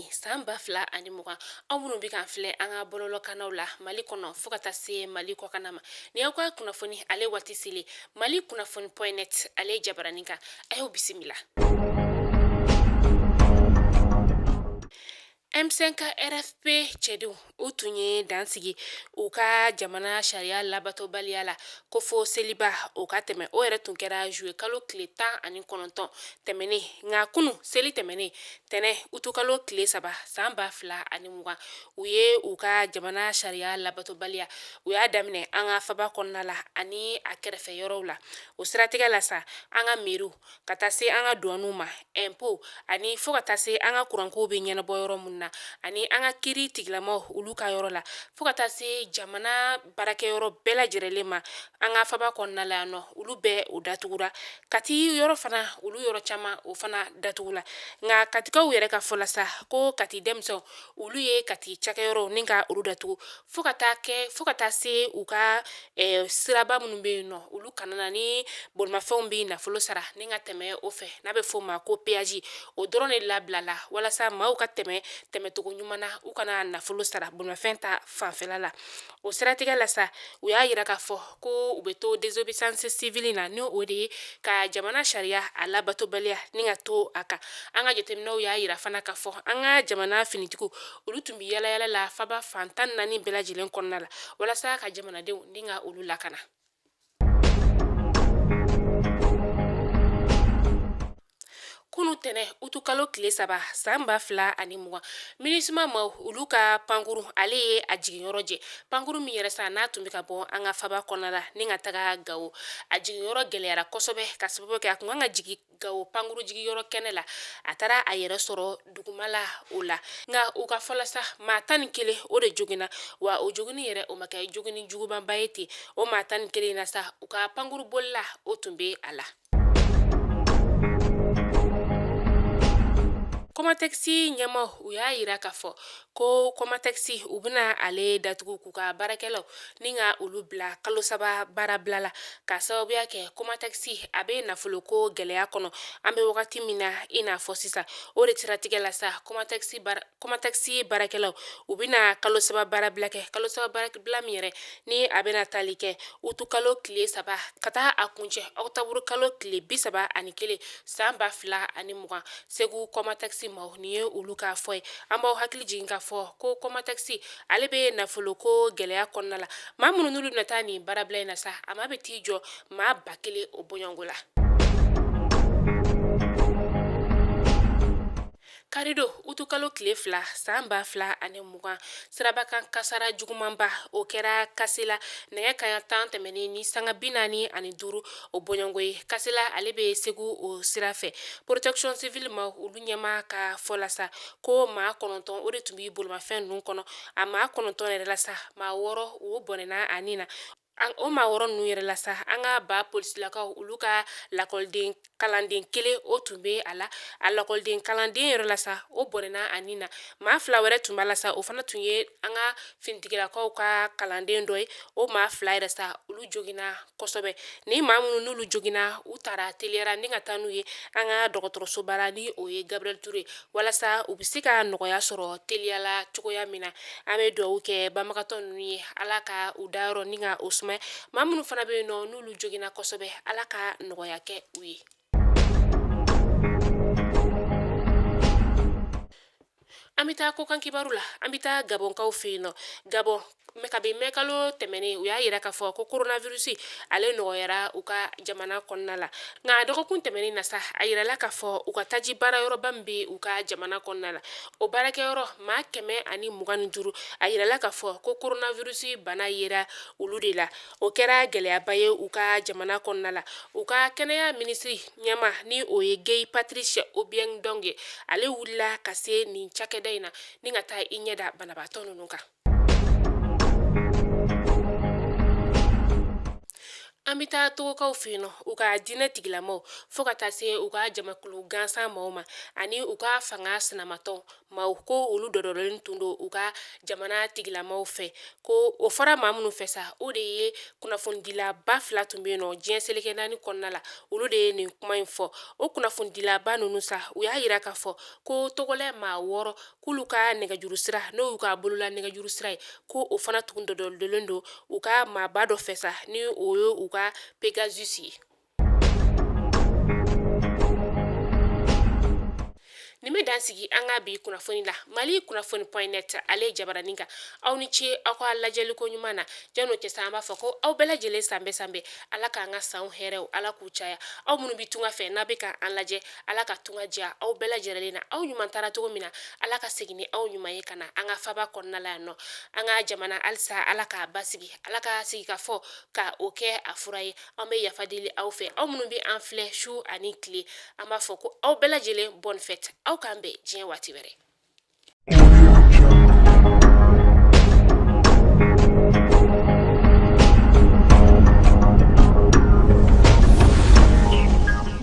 4 san 2020. Aw minnu bɛ k'an filɛ an ka bɔlɔlɔkannaw la Mali kɔnɔ fo ka taa se Mali kɔkanna ma, nin y'aw ka kunnafoni ale waati selen Mali kunnafoni point net ale jabaranin kan. A y'aw bisimila. M5 RFP cɛdenw u tun ye dan sigi u ka jamana sariya labatobaliya la ko fo seliba o ka tɛmɛ. O yɛrɛ tun kɛra juillet kalo tile 19 tɛmɛnen, nka kunu seli tɛmɛnen tɛnɛn utukalo tile 3 san 2020, u ye u ka jamana sariya labatobaliya u y'a daminɛ an ka faba kɔnɔna la ani a kɛrɛfɛ yɔrɔw la. O siratigɛ la sa, an ka meriw ka taa se an ka duwaniw ma, impôt ani fo ka taa se an ka kurankow bɛ ɲɛnabɔ yɔrɔ minnu na ani an ka kiri tigilamaw olu ka yɔrɔ la, fo ka taa se jamana baarakɛyɔrɔ bɛɛ lajɛrɛlen ma an ka faba kɔnɔna la yan nɔ, olu bɛɛ o datugura. Kati yɔrɔ fana, olu yɔrɔ caman o fana datugula. Nka katikaw yɛrɛ ka fɔ la sa ko Kati denmisɛnw olu ye Kati cakɛyɔrɔw ni ka olu datugu fo ka taa kɛ fo ka taa se u ka siraba minnu bɛ yen nɔ, olu kana na ni bolimafɛnw bɛ nafolo sara ni ka tɛmɛ o fɛ, n'a bɛ f'o ma ko péage, o dɔrɔn de labilala walasa maaw ka tɛmɛ tɛmɛcogo ɲuman na, u kana nafolo sara bolimafɛn ta fanfɛla la. O siratigɛ la sa, u y'a yira k'a fɔ ko u bɛ to désobéissance civile na, ni o de ye ka jamana sariya a labatobaliya ni ka to a kan. An ka jateminɛw y'a yira fana k'a fɔ an ka jamana finitigiw olu tun bɛ yalayala la faba fan 14 bɛɛ lajɛlen kɔnɔna la walasa ka jamanadenw ni ka olu lakana. Kunu tɛnɛ utukalo tile 3 san 2020, MINUSMA maaw olu ka pankuru ale ye a jiginyɔrɔ jɛ. Pankuru min yɛrɛ sa n'a tun bɛ ka bɔ an ka faba kɔnɔna la ni ka taga Gawo, a jiginyɔrɔ gɛlɛyara kosɛbɛ ka sababu kɛ a tun kan ka jigin Gawo pankuru jigiyɔrɔ kɛnɛ la, a taara a yɛrɛ sɔrɔ duguma la o la. Nka u ka fɔ la sa, maa 11 o de joginna, wa o joginni yɛrɛ o ma kɛ joginni jugumanba ye ten. O maa 11 in na sa, u ka pankuru bolila o tun bɛ a la. Kɔmatɛkisi ɲɛmaaw u y'a yira k'a fɔ ko Kɔmatɛkisi u bɛna ale datugu k'u ka baarakɛlaw ni ka olu bila kalo 3 baarabila la, ka sababuya kɛ Kɔmatɛkisi a bɛ nafoloko gɛlɛya kɔnɔ an bɛ wagati min na i n'a fɔ sisan. O de siratigɛ la sa, Kɔmatɛkisi baarakɛlaw u bɛna kalo 3 baarabila kɛ, kalo 3 baarabila min yɛrɛ ni a bɛna tali kɛ utukalo tile 3 ka taa a kuncɛ ɔkutɔburukalo tile 31 san 2020. Segu Kɔmatɛkisi maaw, nin ye olu k'a fɔ ye. An b'aw hakili jigin k'a fɔ ko Kɔmatɛkisi ale bɛ nafoloko gɛlɛya kɔnɔna la. Maa minnu n'olu bɛna taa nin baarabila in na sa, a maa bɛ t'i jɔ maa 1000 o bɔɲɔgɔnko la. Karidon utukalo tile 2 san 2020, sirabakan kasara jugumanba o kɛra Kasela nɛgɛ kanɲɛ 10 tɛmɛnen ni sanga 45 o bɔɲɔgɔnko ye. Kasela ale bɛ Segu o sira fɛ. Protection civile maaw olu ɲɛmaa ka fɔ la sa ko maa 9 o de tun bɛ bolimafɛn ninnu kɔnɔ. A maa 9 yɛrɛ la sa, maa 6 o bɔnɛna a ni na. O maa 6 ninnu yɛrɛ la sa, an ka ba polisilakaw olu ka lakɔliden kalanden kelen o tun bɛ a la. A lakɔliden kalanden yɛrɛ la sa, o bɔnɛna a ni na. Maa 2 wɛrɛ tun b'a la sa, o fana tun ye an ka finitigilakaw ka kalanden dɔ ye. O maa 2 yɛrɛ sa, olu joginna kosɛbɛ. Ni maa minnu n'olu joginna, u taara teliyara ni ka taa n'u ye an ka dɔgɔtɔrɔsoba la, ni o ye Gabriel Touré, walasa u bɛ se ka nɔgɔya sɔrɔ teliya la cogoya min na. An bɛ dugawu kɛ banbagatɔ ninnu ye, Ala ka u dayɔrɔ ni ka o sumaya. Maa minnu fana bɛ yen nɔ n'olu joginna kosɛbɛ, Ala ka nɔgɔya kɛ u ye. An bɛ taa kɔkan kibaru la. An bɛ taa Gabɔnkaw fɛ yen nɔ. Gabɔn, kabi mɛkalo tɛmɛnen, u y'a yira k'a fɔ ko coronavirus ale nɔgɔyara u ka jamana kɔnɔna la. Nka dɔgɔkun tɛmɛnen na sa, a yirala k'a fɔ u ka taji baarayɔrɔba min bɛ u ka jamana kɔnɔna la, o baarakɛyɔrɔ maa 125, a yirala k'a fɔ ko coronavirus bana yera olu de la. O kɛra gɛlɛyaba ye u ka jamana kɔnɔna la. U ka kɛnɛya minisiri ɲɛmaa, ni o ye Guy Patrice Obiang Ndong ye, ale wulila ka se nin cakɛda in na ni ka taa i ɲɛ da banabaatɔ ninnu kan. An An bɛ taa Togokaw fɛ yen nɔ, u ka diinɛ tigilamaw fo ka taa se u ka jamakulu gansan maaw ma ani u ka fanga sinamatɔn maaw, ko olu dɔdɔlen tun don u ka jamana tigilamaw fɛ. Ko o fɔra maa minnu fɛ sa, o de ye kunnafonidilaba fila tun bɛ yen nɔ diɲɛ seleke naani kɔnɔna la, olu de ye nin kuma in fɔ. O kunnafonidilaba ninnu sa, u y'a yira k'a fɔ ko Togolɛ maa 6, k'olu ka nɛgɛjuru sira, n'o y'u ka bolola nɛgɛjuru sira ye, ko o fana tun dɔdɔlen don u ka maaba dɔ fɛ sa, ni o ye u ka Pegasus ye. Nin bɛ dan sigi an ka bi kunnafoni la Mali kunnafoni point net ale jabaranin kan. Aw ni ce aw ka lajɛliko ɲuman na. Jan'o cɛ sa, an b'a fɔ ko aw bɛɛ lajɛlen sanbɛ sanbɛ, Ala k'an ka sanw hɛrɛw, Ala k'u caya. Aw minnu bɛ tunga fɛ, n'a bɛ ka an lajɛ, Ala ka tunga diya aw bɛɛ lajɛlen na. Aw ɲuman taara cogo min na, Ala ka segin ni aw ɲuman ye ka na an ka faba kɔnɔna la yan nɔ. An ka jamana halisa, Ala k'a basigi, Ala ka sigikafɔ ka o kɛ a fura ye. An bɛ yafa deli aw fɛ, aw minnu bɛ an filɛ su ani tile. An b'a fɔ ko aw bɛɛ lajɛlen bonne fête. Aw k'an bɛn diɲɛ waati wɛrɛ.